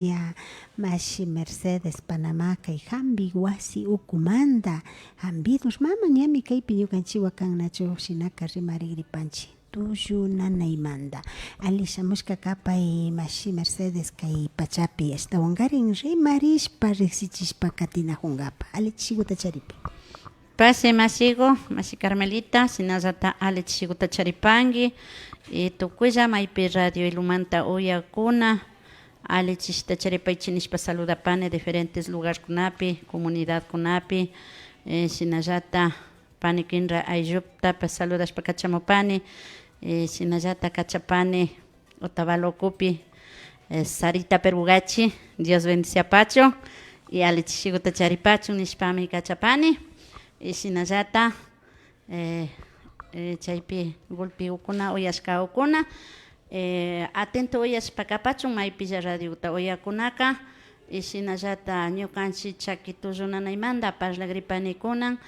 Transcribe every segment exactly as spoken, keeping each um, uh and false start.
Ya, mashi Mercedes Panamá, kay hampi wasi ukumanta, hampidur mama ñami kaypi ñukanchiwa kan nachu, shinaka rimarigripanchi tullu nanaymanta. Ali shamushka kapay, mashi Mercedes, kay pachapi ashtawankarin rimarishpa, riksichishpa katinajunkapa. Ali chishiguta charipi. Pase mashigu, mashi Carmelita, shinallata ali chishiguta charipanki. Y tukuylla maypi Radio Ilumanta uyakuna, ali chishita charipaychi nishpa saludapani diferentes lugarkunapi, comunidadkunapi, eh, shinallata pani Kinra ayllutapash saludashpa kachamupani, eh, shinallata kachapani Otavalo ukupi, eh, Sarita Perugachi, Dios bendiciapachun, y ali chishiguta charipachun nishpami kachapani, y shinallata, eh, eh, chaypi gulpi ukuna, uyashka ukuna, eh, atento uyashpa kapachun maypilla radiota uyakunaka, y shinallata ñukanchi chaki tullu nanaymanta parlagripani kunan,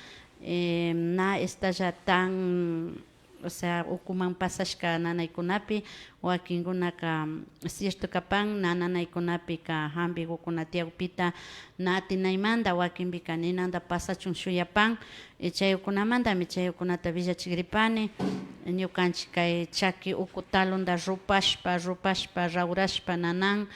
eh, na estalla tan, o sea, ukuman pasashka nanaykunapi, wakinkunaka, mm, cierto kapan, na nanaykunapika hampigukuna tiyakpita na atinaymanta, wakinpika ninanta pasachun shuyapan, y chaykunamantami chaykunata willachigripani. Ñukanchi kay chaki uku talonta rupashpa, rupashpa, rawrashpa nanan,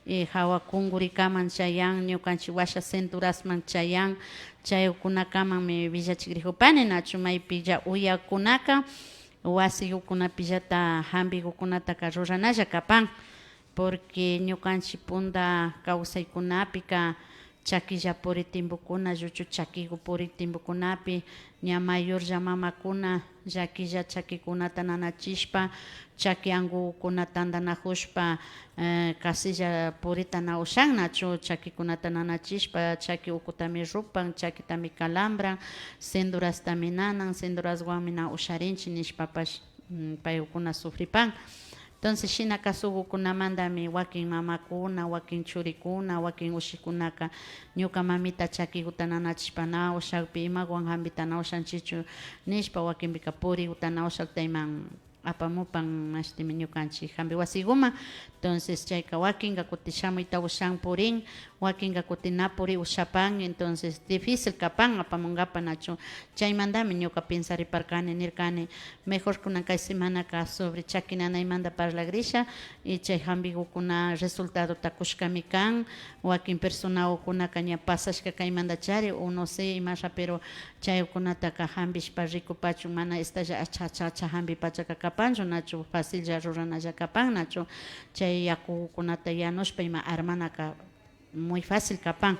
y hawa kungurikaman chayan, ñukanchi washa cinturasman chayan, chaykunakamanmi willachigrikupani, nachu maypilla uyakunaka wasigukunapillata hampigukunataka ruranalla kapan, porque ñukanchi punta kawsaykunapika chakilla puri tiempokuna, lluchu chakigu puri tiempokunapi ña mayorlla mamakuna llakilla chakikunata nanachishpa, chaki angukunata tantanajushpa, eh, kasilla purita na ushan nachu, chakikunata nanachishpa, chaki ukutami rupan, chakitami calambran, cinturastami nanan, cinturaswanmi na usharinchi nishpapash, mm, paykuna sufripan. Entonces, shina kasugukunamantami wakin mamakuna, wakin churikuna, wakin ushikunaka, ñuka mamita chakiguta nanachishpa na ushakpi imaguwan hampita na ushanchichu nishpa, wakinpika puriguta na ushakta iman apamupan, mashtimi ñukanchi hampi wasiguman. Entonces, chayka wakinka kuti shamuyta ushan purin, wakinka kuti na puri ushapan, entonces, difícil kapan apamungapa nachu. Chaymantami ñuka pensariparkani, nirkani, mejor kunan kay semanaka sobre chaki nanaymanta parlagrisha, y chay hampigukuna resultadota kushkami kan, wakin personagukunaka ña pasashka kaymantachari, o no sé, imasha, pero chaykunataka hampishpa rikupachun, mana estalla acha, acha, acha hampi pachaka kapanchu, nachu facilla ruranalla kapan, nachu chay yakukunata yanushpa ima armanaka muy fácil kapan.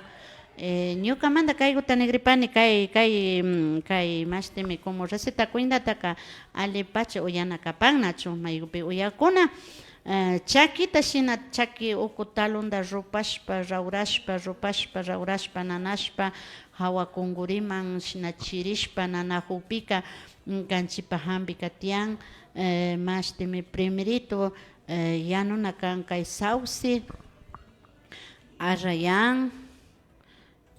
Eh, ñukamanta kayguta nigripani, kay, kay, mm, kay mashtimi como receta cuentataka allipacha uyana kapan, nachu maygupi uyakuna. Eh, chakita shina, chaki uku talonta rupashpa, rawrashpa, rupashpa, rawrashpa, nanashpa, hawa kunguriman shina chirishpa nanajukpika, mm, kanchipa hampika tiyan, eh, mashtimi primerito, eh, yanuna kan kay sauce, arrayán,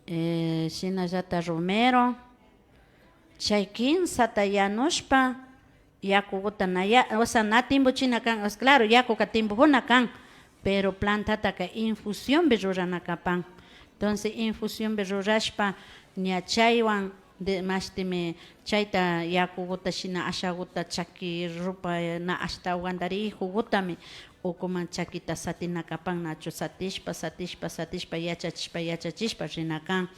eh, shinallata romero, chay kinsata yanushpa, yakuguta na ya, o sea, na timbuchina kan, o sea, claro, yakuka timbujuna kan, pero plantataka infusionpi rurana kapan. Entonces, infusionpi rurashpa, ña chaywan, de, mashtimi chayta yakuguta shina ashaguta chaki rupa na ashta aguantarijugutami ukuman chakita satina kapan, nachu satishpa, satishpa, satishpa, yachachishpa, yachachishpa rina kan.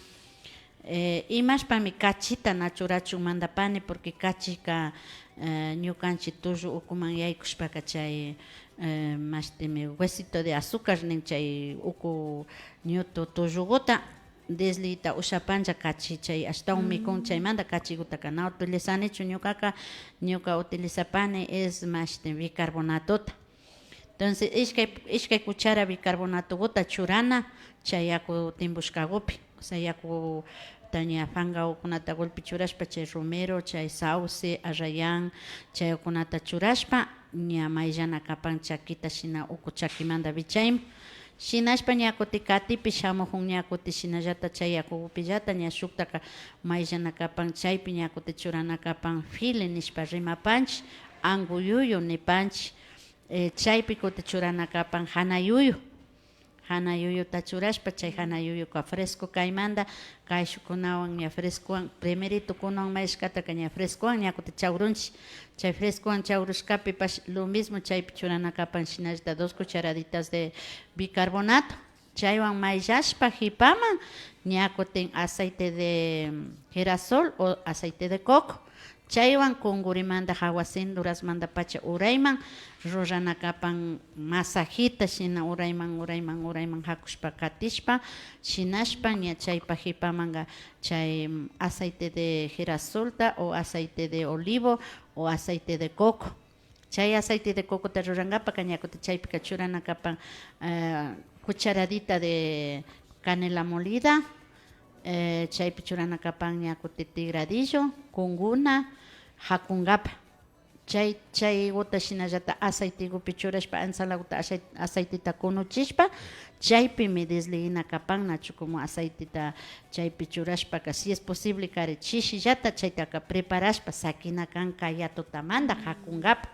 Eh, imashpami kachita na churachun mandapani, porque kachika, eh, ñukanchi tullu ukuman yaykushpaka chay, eh, mashtimi huesito de azúcar nin chay uku ñutu tulluguta, diez lita ushapanlla kachi chay ashtawan mikun, chaymanta kachigutaka na utilizanichu ñukaka, ñuka utilizapani es mashti bicarbonatota. Entonces, ishkay, ishkay cuchara bicarbonatoguta churana chay yaku timbushkagupi. O sea, yakuta ña fangagukunata gulpi churashpa, chay romero, chay sauce, arrayán, chaygukunata churashpa, ña mayllana kapan chakita shina uku chakimanta wichayman. Shinashpa ña kuti katipi shamujun, ña kuti shinallata chay yakugupillata ña shuktaka mayllana kapan, chaypi ña kuti churana kapan fili nishpa rimapanchi, angu yuyu nipanchi. Eh, chaypi kuti churana kapan jana yuyu. Hana yuyuta churashpa, chay hana yuyuka fresco kaymanta, kayshukkunawan ña frescowan, primeritokunawan mayashkataka ña frescowan ña kutin chawrunchik. Chay frescowan chawrushkapipash lo mismo chaypi churana kapan shinallata dos cucharaditas de bicarbonato. Chaywan mayllashpa hipaman ña kutin aceite de girasol o aceite de coco. Chaywan kunkurimanta hawa cendurasmantapacha urayman rurana kapan masajita shina urayman, urayman, urayman hakushpa katishpa, shinashpa ña chaypa hipamanka chay, mm, aceite de girasolta o aceite de olivo o aceite de coco. Chay aceite de cocota rurankapaka ña kutin chaypika churana kapan, eh, cucharadita de canela molida, eh, chaypi churana kapan ña kutin tigradillo, kunkuna, hakunkapa. Chay, chaykuta shinallata aceitekupi churashpa, ensalaguta acei-, aceiteta kunuchishpa, chaypimi desligina kapan, nachu como aceiteta chaypi churashpaka, si es posible kari chishillata chaytaka preparashpa sakina kan kaya tutamanta hakunkapa.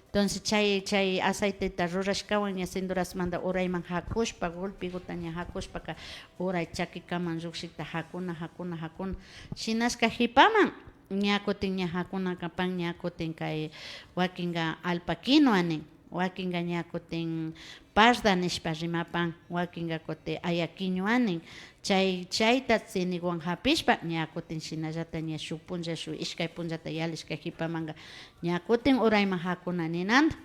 Entonces chay, chay aceiteta rurashkawan ña cendurasmanta urayman hakushpa, golpeguta ña hakushpaka, uray chakikaman llukshikta hakuna, hakuna, hakuna. Shinashka hipaman ña kutin ña hakuna kapan, ña kutin kay wakinka alpaquinua nin, wakinka ña kutin parda nishpa rimapan, wakinka kutin ayaquiñua nin. Chay, chayta tsinikuwan hapishpa, ña kutin shinallata ña shuk punlla, shuk ishkay punllata yalishka hipamanka, ña kutin urayman hakuna ninanta.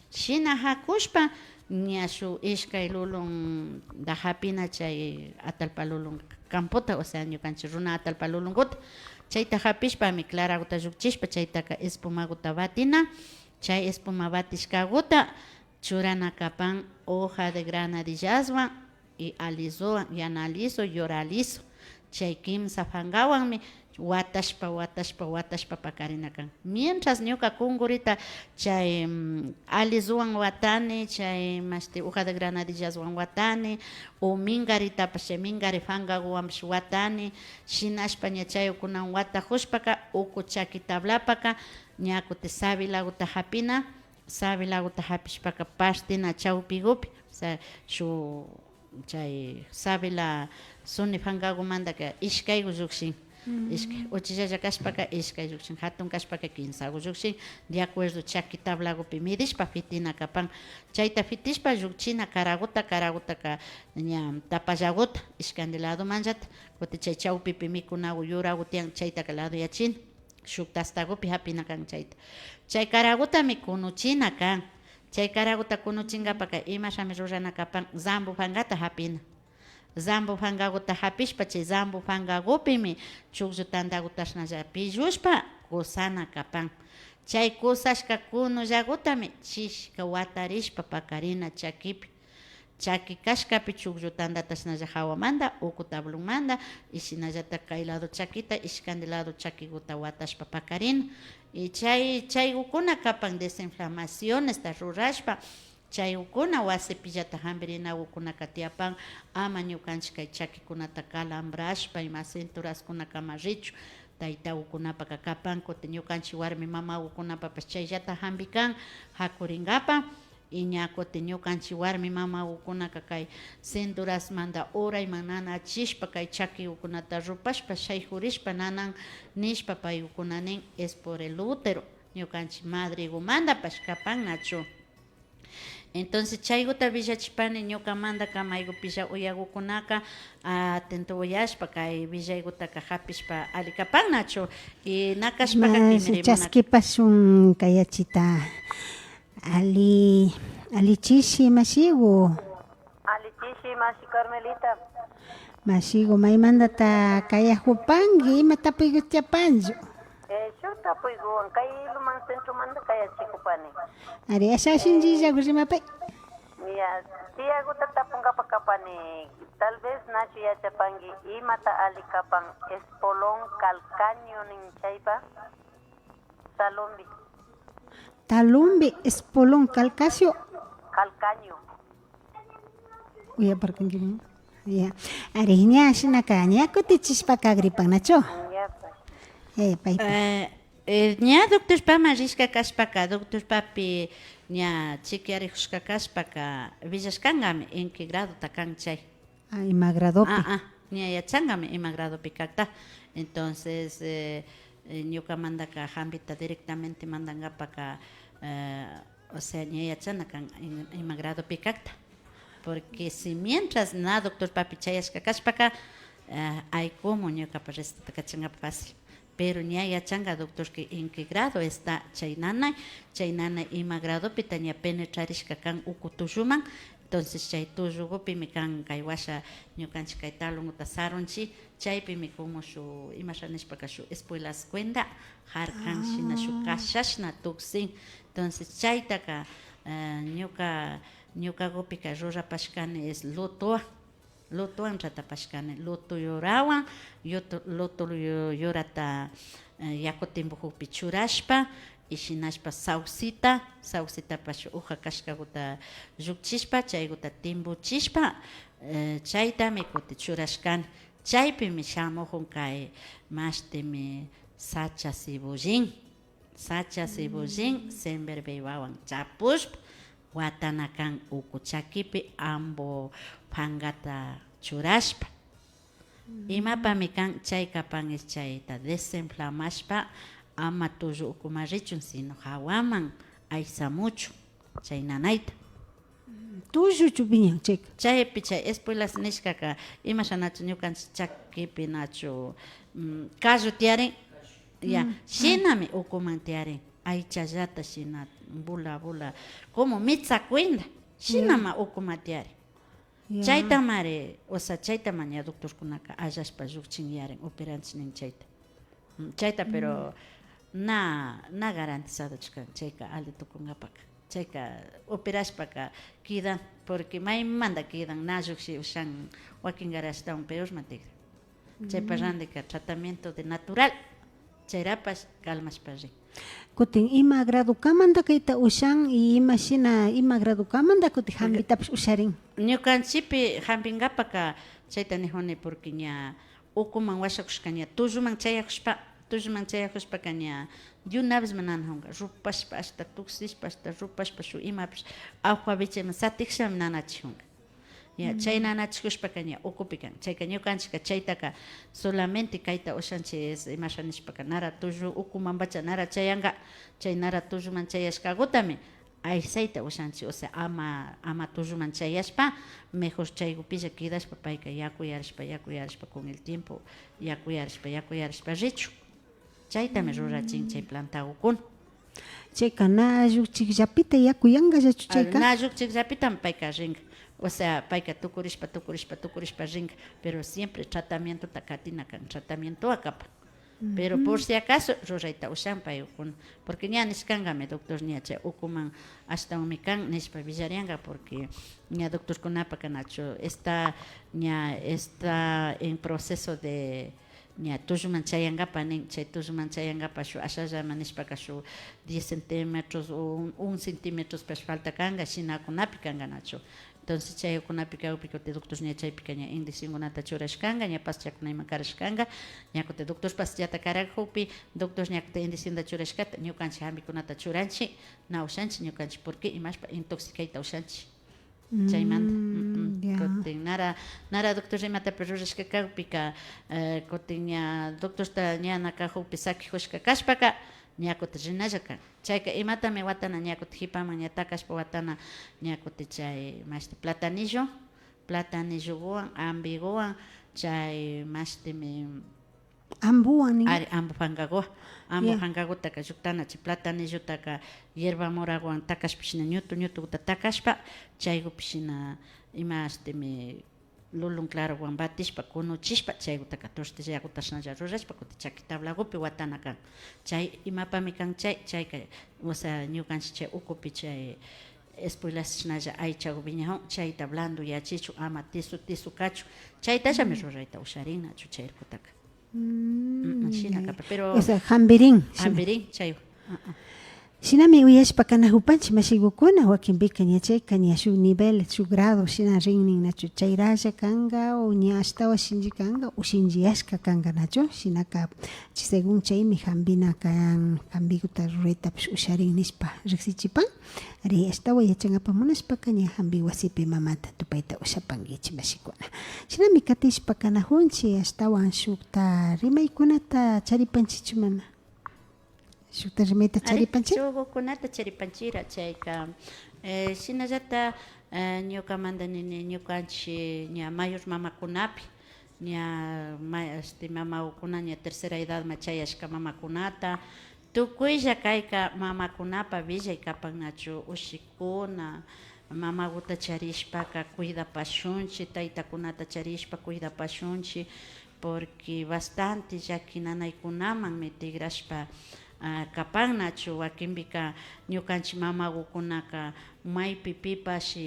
Shina hakushpa, ña shuk ishkay lulunta hapina chay atallpa lulun campota, o sea, ñukanchik runa atallpa lulunkuta. Chayta hapishpami claraguta llukchishpa, chaytaka espumaguta batina. Chay espuma batishkaguta churana kapan hoja de granadillaswan y alisowan, yana aliso, yura aliso. Chay kimsa pankawanmi watashpa, watashpa, watashpa pakarina kan. Mientras ñuka kunkurita chay, mm, alisowan watani, chay mashti hoja de granadillaswan watani, o minkaritapash, chay minkari pankakuwanpash watani, shinashpa ña chaykunawan watakushpaka, uku chaki tablapaka, ña kutin sabilaguta hapina, sabilaguta hapishpaka partina chawpikupi, o sea, shuk chay sabila suni pankakumantaka ishkayku llukshin. Ishkay, uchillalla kashpaka ishkay llukshin, hatun kashpaka kimsaku llukshin, de acuerdo chaki tablakupi midishpa pitina kapan. Chayta pitishpa llukchina karakuta, karakutaka ña tapallakuta, ishkanti ladomanllata, kutin chay chawpipi mikunaku yuraku tiyan, chaytaka ladoyachina. Shuk tastakupi hapina kan chayta. Chay karakutami kunuchina kan. Chay karakuta kunuchinkapaka imashami rurana kapan, zambo pankata hapina. Zambo pankakuta hapishpa, chay zambo pankakupimi chukllu tantakuta ashnalla pillushpa kusana kapan. Chay kusashka kunullakutami chishka watarishpa pakarina chakipi. Chaki kashkapi chukllu tantata shinalla hawamanta, uku tablonmanta, y shinallata kay lado chakita, ishkanti lado chakikuta watashpa pakarina. Y chay, chaykukuna kapan desinflamacionesta rurashpa, chaykukuna wasipillata hampirinakukuna tiyapan, ama ñukanchik kay chakikunata calambrashpa ima cinturaskunakama richu. Taytakukunapaka kapan, kutin ñukanchik warmi mamakukunapapash chayllata hampi kan, hakurinkapa. Y ña kutin ñukanchik warmi mamakukunaka kay cinturasmanta urayman nanachishpa, kay chakikukunata rupashpa, shaykurishpa nanan nishpa, paykukuna nin, es por el útero, ñukanchik madrekumantapash kapan nachu. Entonces, chaykuta willachipani ñukamantaka maykupilla uyakukunaka, atento uyashpa, kay willaykutaka hapishpa alli kapan nachu. Y na kashpaka kimirimunaka. Chaskipashun kayachita. Alli, alli chishi mashiku. Alli chishi mashi Carmelita. Mashiku, maymantata kayakupanki, ima tapuykuta tiyapanchu? Eh, shuk tapuykuwan, kay Ilumán centromanta kayachikupani. Ari, asha shinchillaku rimapay. Ya, tiyakuta tapunkapa kapani, tal vez nachu yachapanki, imata alli kapan espolón calcáneo nin chaypa? Talumbi. Talumbi, espolón calcáneo. Calcáneo. Uyaparkankimi. Ya. Ari, ña shinaka, ña kutichishpa kagripan, nachu? Ya, pues. Eh, paypa. Eh, eh, ña doctorpaman rishka kashpaka, doctorpapi Ña chequearijushka kashpaka, willashkankami en qué gradota kan chay. Ah, ima gradopi. Ah, ah, ña yachangami ima gradopi kakta. Entonces, eh, eh, ñukamantaka hampita directamente mantangapaka, eh, o sea, ña yachana kan ima, ima gradopi kakta. Porque si mientras na doctorpapi chayashka kashpaka, eh, ay, como ñukapa recetata kachangapa fácil. Pero ña yachanga doctor que en qué grado está chay nanay, chay nanay ima gradopita ña penetrarishka kan uku tulluman. Entonces chay tullugupimi kan kay washa ñukanchik kay talonguta sarunchik, chaypimi como shuk imasha nishpaka shuk espuelas cuenta jarkan shina shuk kashashna tuksin. Entonces chaytaka, eh, ñuka, ñukagupika rurapashkani es lutuwan. Lutuwan tratapashkani, lutu yurawan, yutu-, lutu yu-, yurata, eh, yaku timbujukpi churashpa, y shinashpa saucita, saucitapash hoja kashkaguta llukchishpa, chayguta timbuchishpa, eh, chaytami kuti churashkani. Chaypimi shamujun kay mashtimi sacha cebollin. Sacha cebollin, sember bebawan chapushpa, watana kan uku chakipi ambo pangata churashpa. Imapami kan chayka pan es chayta desinflamashpa, ama tullu ukuman richun, sino hawaman aysamuchun chay nanayta. Tulluchu wiñan chayka? Chaypi chay espuelas nishkaka, imashanachu ñukanchik chakipi nachu, mm, callo tiyarin, ya, shinami ukuman tiyarin, aychallata shina, bula, bula, como mitsa cuenta, shinama ukuman tiyarin. Ya. Chaytamari, o sea, chaytama ña doctorkunaka allashpa llukchin yarin, operanchik nin chayta. Mm, chayta, pero na, na garantizadochu kan chayka alli tukunkapaka. Chayka operashpaka kidan, porque maymanta kidan, na llukshi ushan, wakinkari ashtawan peorman tigra. Chaypa randika tratamiento de natural, chayrapash calmashpa rin. Kutin ima gradokamanta kayta ushan y ima shina, ima gradokamanta kutin hampitapash usharin? Ñukanchikpi hampinkapaka chayta nijuni, porque ña ukuman washakushka ña tulluman chayakushpa, tulluman chayakushpaka ña de una vez mana nanajunka, rupashpa, ashta tuksishpa, ashta rupashpa, shuk imapish aguavichayman satijshami nanachijunka. Ya, chay nanachikushpaka ña ukupi kan. Chayka ñukanchikka chaytaka solamente kayta ushanchik, es, imasha nishpaka, nara tullu ukumanpacha nara chayanka, chay nara tulluman chayashkagutami aysayta ushanchik, o sea, ama, ama tulluman chayashpa, mejor chaygupilla quedashpa, payka yakuyarishpa, yakuyarishpa, con el tiempo yakuyarishpa, yakuyarishpa richun. Chaytami rurachin chay plantagukuna. Chayka na llukchikllapita yakuyankallachu chayka? Na llukchikllapitami payka rinka. O sea, payka tukurishpa, tukurishpa, tukurishpa rinka. Pero siempre tratamientota katina kan, tratamientowan kapan. Pero por si acaso rurayta ushan paykuna. Porque ña nishkankami doctor, ña chay ukuman ashtawanmi kan nishpa willarianka, porque ña doctorkunapaka nachu está, ña está en proceso de ña tulluman chayankapa nin, chay tulluman chayankapa shuk ashallama nishpaka shuk diez centímetros o un, un centímetropash falta kanka, shinakunapi kanka nachu. Entonces chaykunapi kakpi kutin doctor ña chaypika ña inyeccionkunata churashkanka, ña pastillakuna ima karashkanka, ña kutin doctor pastillata karakukpi, doctor ña kutin inyeccionta churashkata, ñukanchik hampikunata churanchik, na ushanchik ñukanchik, porque imashpa intoxicayta ushanchik. Chaymanta. Mm, mm, mm. Ya. Kutin nara, nara doctor imatapash rurashka kakpika, eh, kutin ña doctorta ña na kakukpi sakijushka kashpaka, ña kutin rinalla kan. Chayka imatami watana ña kutin jipaman ña takashpa watana ña kutin chay mashti platanillo, platanilloguwan, ambiguwan, chay mashtimi Ambuwan nin. Ari, ambu pankaguwan. Ambu pankagutaka lluktana, chay platanillotaka hierba moraguwan takashpa shina ñutu ñutuguta takashpa, chaygupi shina ima ashtimi lulun claroguwan batishpa, kunuchishpa, chaygutaka tortillaguta shinalla rurashpa, kutin chaki tablagupi watana kan. Chay imapami kan chay, chayka, o sea, ñukanchik chay ukupi chay espuelas shinalla aychagu wiñajun, chayta blandoyachichun, ama tisu tisu kachun, chaytallami rurayta usharin nachu chay irkutaka. Mm, shina kapa, pero o sea, jambirin, shina. Jambirin, chay. Ah, ah. Shinami uyashpa kanajupanchik mashigukuna, wakinpika ña chayka ña shuk nivel, shuk grado shina rin nin nachu, chayralla kanga o ña ashtawan shinchi kanga o shinchiyashka kanga nachu, shinaka chi-, según chaymi jambina kan, jambiguta ruraytapish usharin nishpa riksichipan. Ari, ashtawan yachangapa munashpaka ña jambi wasipi mamata tupayta ushapankichik mashikuna. Shinami katishpa kanajunchik, ashtawan shukta rimaykunata charipanchikchu mana? Shukta rimayta charipanchik? Shukkunata charipanchira chayka, eh, shinallata, eh, ñukamanta nini, ñukanchik ña mayor mamakunapi, ña ma-, este, mamagukuna ña tercera edadman chayashka mamakunata, tukuylla kayka mamakunapa willay kapan nachu, ushikuna, mamaguta charishpaka cuidapashunchik, taytakunata charishpa cuidapashunchik, porque bastante llaki nanaykunamanmi tigrashpa, ah, kapan nachu. Wakinpika ñukanchik mamagukunaka maypi pipash,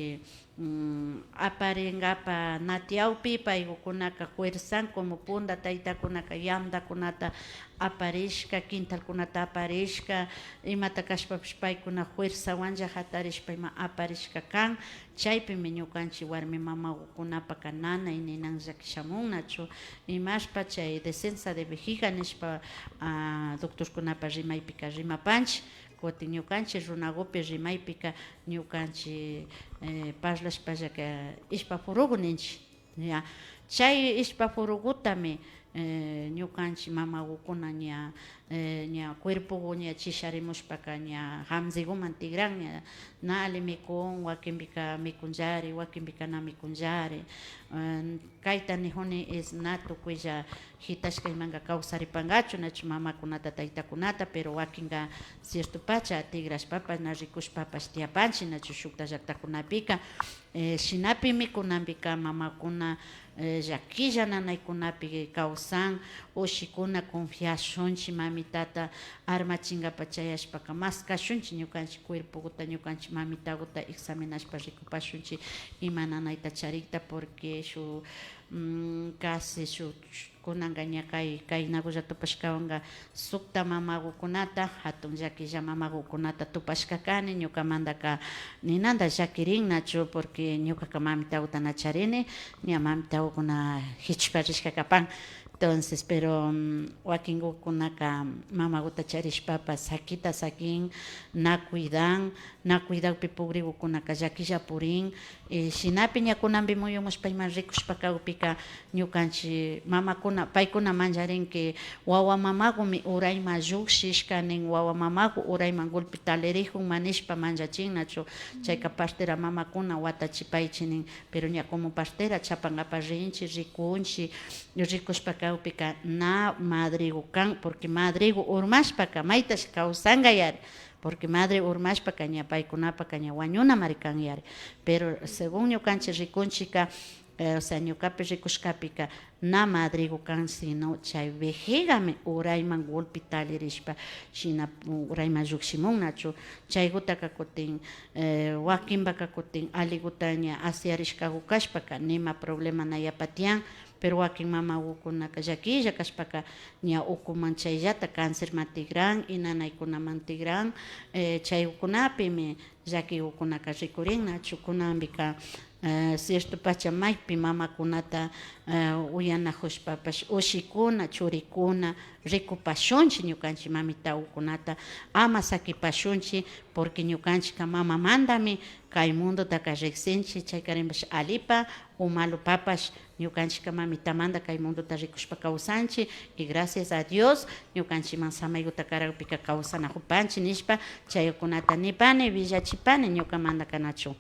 mm, aparingapa na tiyawpi paygukunaka fuerzan como punta taytakunaka yantakunata aparishka, quintalkunata aparishka, imata kashpapish paykuna fuerzawanlla jatarishpa ima aparishka kan. Chaypimi ñukanchik warmi mamagukunapaka nanay ninan llakishamun nachu, imashpa chay descenso de vejiga nishpa, ah, doctorkunapa rimaypika rimapanchik. Kutin ñukanchik runagupi rimaypika ñukanchik, eh, parlashpallaka ishpa furugu ninchik. Ya, chay ishpa furugutami, eh, ñukanchik mamagukuna ña, eh, ña cuerpogu ña chisharimushpaka ña jamsiguman tigran, ña na alli mikun, wakinpika mikunllari, wakinpika na mikunllari. Eh, kayta nijuni es na tukuylla jitashka imanga kawsaripangachu nachu mamakunata, taytakunata, pero wakinga ciertopacha tigrashpapash na rikushpapash tiyapanchik nachu shukta llaktakunapika. Eh, shinapimi kunanpika mamakuna, eh, llakilla nanaykunapi kawsan, ushikuna confiashunchik mamitata armachingapa chayashpaka maskashunchik ñukanchik cuerpoguta, ñukanchik mamitaguta examinashpa rikupashunchik ima nanayta charikta, porque shuk, mm, casi shuk kunanga ña kay, kaynagulla tupashkawanka sukta mamagukunata, jatun llakilla mamagukunata tupashka kani, ñukamantaka ninanta llakirin nachu, porque ñukaka mamitaguta na charini, ña mamitagukuna jichushpa rishka kapan. Entonces, pero, mm, wakingukunaka mamaguta charishpapash sakita sakin, na cuidan, na cuidakpi pugrigukunaka llakilla purin, eh, shinapi ña kunanpi muyumushpa ima rikushpa kakpika ñukanchik mamakuna, paykuna manllarinki, wawa mamagumi urayman llukshishka nin, wawa mamagu urayman golpe talirijunman nishpa manllachin nachu, chayka partera mamakuna watachipaychik nin, pero ña como partera chapankapak rinchik, rikunchik, rikushpa kakpika na madregu kan, porque madregu urmashpaka maytash kawsanka yari. Porque madre urmashpaka ña paykunapaka ña wañunamari kan yari. Pero según ñukanchik rikunchikka, eh, o sea, ñukapi rikushkapika na madregu kan, sino chay vejigami urayman golpe talirishpa, shina, mm, urayman llukshimun nachu. Chaygutaka kutin, eh, wakinpaka kutin alliguta ña asearishkagu kashpaka nima problema na yapa tiyan. Pero wakin mamagukunaka llakilla kashpaka ña ukuman chayllata cancerman tigran y nanaykunaman tigran, eh, chaykunapimi llakigukunaka rikurin nachu. Kunanpika, eh, ciertopacha maypi mamakunata, eh, uyanajushpapash ushikuna, churikuna rikupashunchik ñukanchik mamitagukunata, ama sakipashunchik, porque ñukanchikka mamamantami kay mundotaka riksinchik, chaykarinpash allipa o malopapash. Ñukanchikka mamitamanta kay mundota rikushpa kawsanchik, y gracias a Dios ñukanchikman samayguta karakpika kawsanajupanchik nishpa, chaykunata nipani, willachipani ñukamantaka nachu.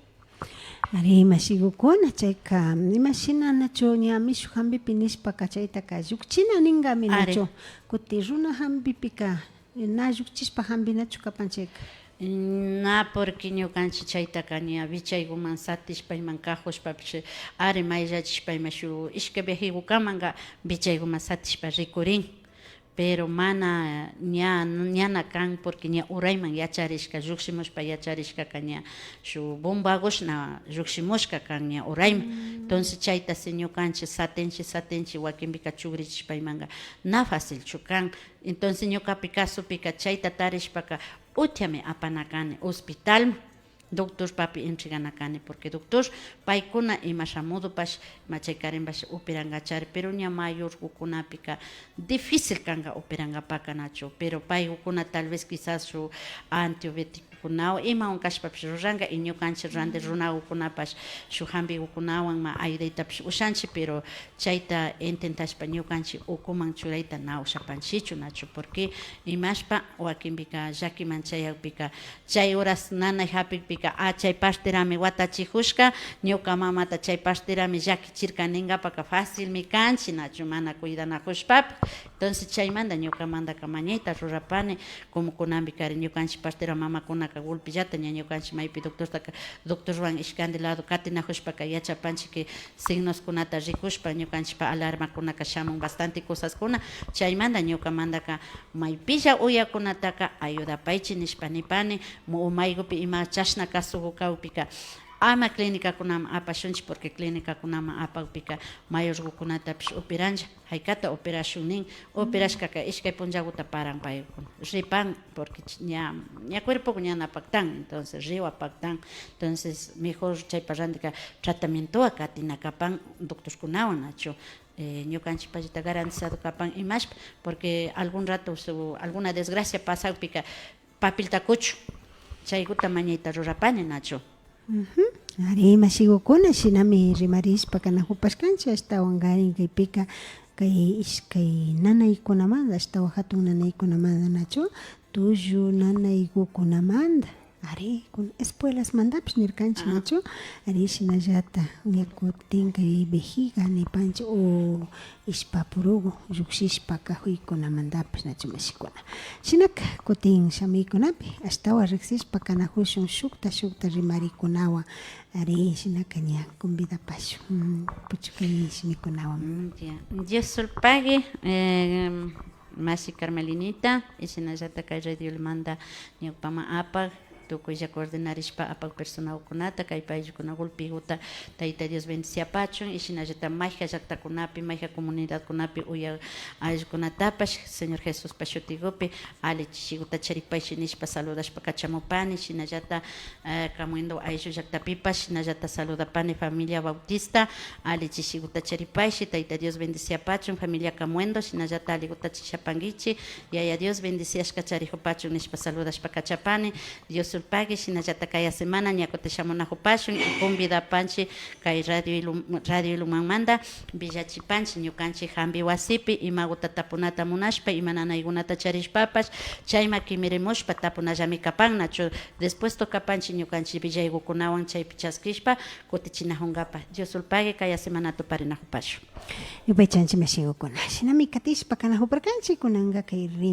Ari, mashigukuna, chayka imashina nachu ña mishu jambipi nishpaka chaytaka llukchina ningami nachu. Kutin runa jambipika na llukchishpa jambinachu kapan chayka? Na, porque ñukanchik chaytaka ña vichayguman satishpa iman kajushpapish, ari mayllachishpa ima shuk ishkay viajigukamanka vichayguman satishpa rikurin. Pero mana ña, ñana kan, porque ña urayman yacharishka, llukshimushpa yacharishkaka ña shuk bombagushna llukshimushka kan ña urayman. Entonces chayta si ñukanchik satinchik, satinchik, wakinpika chugrichishpa imanka na facilchu kan. Entonces ñukapi casopika chayta tarishpaka Uchami apana kani hospitalman, doctorpapi entregana kani, porque doctor paykuna ima shamudupash, ima chaykarinpash operangachari, pero ña mayorgukunapika difícil kanga operangapaka nachu, pero paygukuna tal vez quizás shuk antibioticokunawan imawan kashpapish ruranga, y ñukanchik randi runagukunapash shuk jambigukunawan ma ayudaytapish ushanchik, pero chayta intentashpa ñukanchik ukuman churayta na ushapanchikchu nachu, porque imashpa wakinpika llakiman chayakpika, chay horas nanay japikpika, a, chay parterami watachijushka, ñuka mamata chay parterami llakichirka ningapaka facilmi kanchik nachu, mana cuidanajushpapi. Entonces chaymanta ñukamantaka mañayta rurapani, como kunanpikarin ñukanchik partera mamakunaka golpillata ña ñukanchik maypi doctortaka, doctorwan ishkandi lado katinajushpaka yachapanchik que signoskunata rikushpa ñukanchikpa alarmakunaka shamun bastante cosaskuna. Chaymanta ñukamantaka maypilla uyakunataka ayudapaychik nishpa nipani, mu-, maygupi ima chashna casogu kakpika ama clinicakunaman apashunchik, porque clinicakunaman apakpika mayorgukunatapish operanlla. Jaykata operashun nin, operashkaka ishkay punllaguta paran paykuna. Ripan, porque ch-, ña, ña cuerpogu ña na paktan, entonces riwa paktan. Entonces mejor chaypa randika tratamientowan katina kapan doctorkunawan nachu. Eh, ñukanchikpallata garantizado kapan imashpa, porque algún rato su, alguna desgracia pasakpika papelta kuchun, chayguta mañayta rurapani nachu. Ujú. Ari, mashigukuna, shinami rimarishpa kanajupashkanchik, ashtawankarin kaypika kay ishkay nanaykunamanta, ashtawan jatun nanaykunamanta nachu, tullu nanaygukunamanta, ari, kun-, espuelasmantapish nirkanchik nachu, ari, shinallata ña kutin kay vejiga nipanchik o ishpapurugu llukshishpa kajuykunamantapish nachu mashikuna. Shinaka kutin shamuykunapi ashtawan riksishpa kanajushun shukta shukta rimarikunawan. Ari, shinaka ña convidapashun, mm, puchukay shimikunawan. Mm, ya. Dios sulpagui, eh, mashi Carmelinita, y shinallata kay radiomanta ñawpaman apak, tukuylla coordinarishpa apak personagukunata, kaypa ayllukuna golpeguta Tayta Dios bendiciapachun, y shinallata mayjan llaktakunapi, mayjan comunidadkunapi uyak ayllukunatapash Señor Jesuspa shutigupi alli chishiguta charipayshi nishpa saludashpa kachamupani, shinallata, eh, Camuendo ayllu llaktapipash shinallata saludapani familia Bautista, alli chishiguta charipayshi, Tayta Dios bendiciapachun familia Camuendo, shinallata alliguta chishapankichi, Yaya Dios bendiciashka charijupachun nishpa saludashpa kachapani. Dios sulpagui, shinallata kaya semana ña kutin shamunajupashun y convidapanchi kay radio Ilu-, radio Ilumanmanta willachipanchi ñukanchi jambi wasipi imaguta tapunata munashpa ima nanaygunata charishpapash chayma kimirimushpa tapunallami kapan nachu dispuesto kapanchi ñukanchi willaygukunawan chaypi chaskishpa kutichinajungapa. Dios sulpagui kaya semana tuparinajupashun. Yupaychanchi mashigukuna. Shinami katishpa kanajuparkanchi kunanka kay rima.